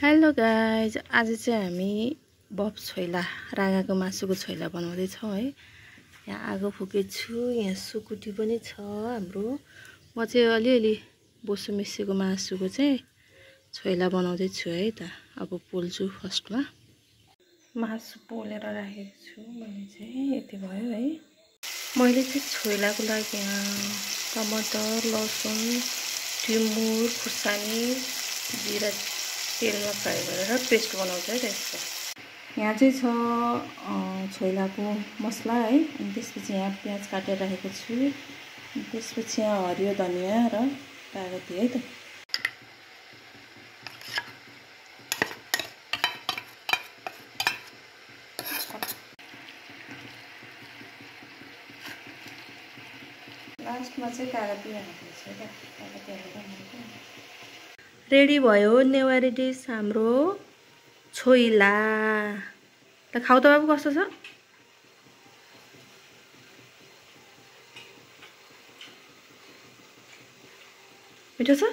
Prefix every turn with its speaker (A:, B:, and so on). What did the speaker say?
A: Hello guys, आज चाहिँ हामी बफ छोइला राँगाको मासुको छोइला बनाउँदै छौं है। यहाँ आगो फुकेछु, यहाँ सुकुटी पनि छ हाम्रो। म चाहिँ अलिअलि बोसो मिसेको मासुको चाहिँ छोइला बनाउँदै छु है त। अब पोल्छु फर्स्टमा। मासु पोलेर राखेको छु मैले चाहिँ, यति भयो है। मैले चाहिँ छोइलाको लागि यहाँ टमाटर, लसुन, टिमुर, खुर्सानी, जिरा तेलमा फ्राई गरेर पेस्ट बनाउँछ है त्यसको। यहाँ चाहिँ छ छोइलाको मसला है। अनि त्यसपछि यहाँ प्याज काटेर राखेको छु। त्यसपछि यहाँ हरियो धनिया र कागती है त। लास्टमा चाहिँ कागती हाल्नुपर्छ है त। कागती हालेर रेडी भयो नेवारी डिस हाम्रो छोइला। त खाऊ त बाबु, कस्तो छ? मिठो छ?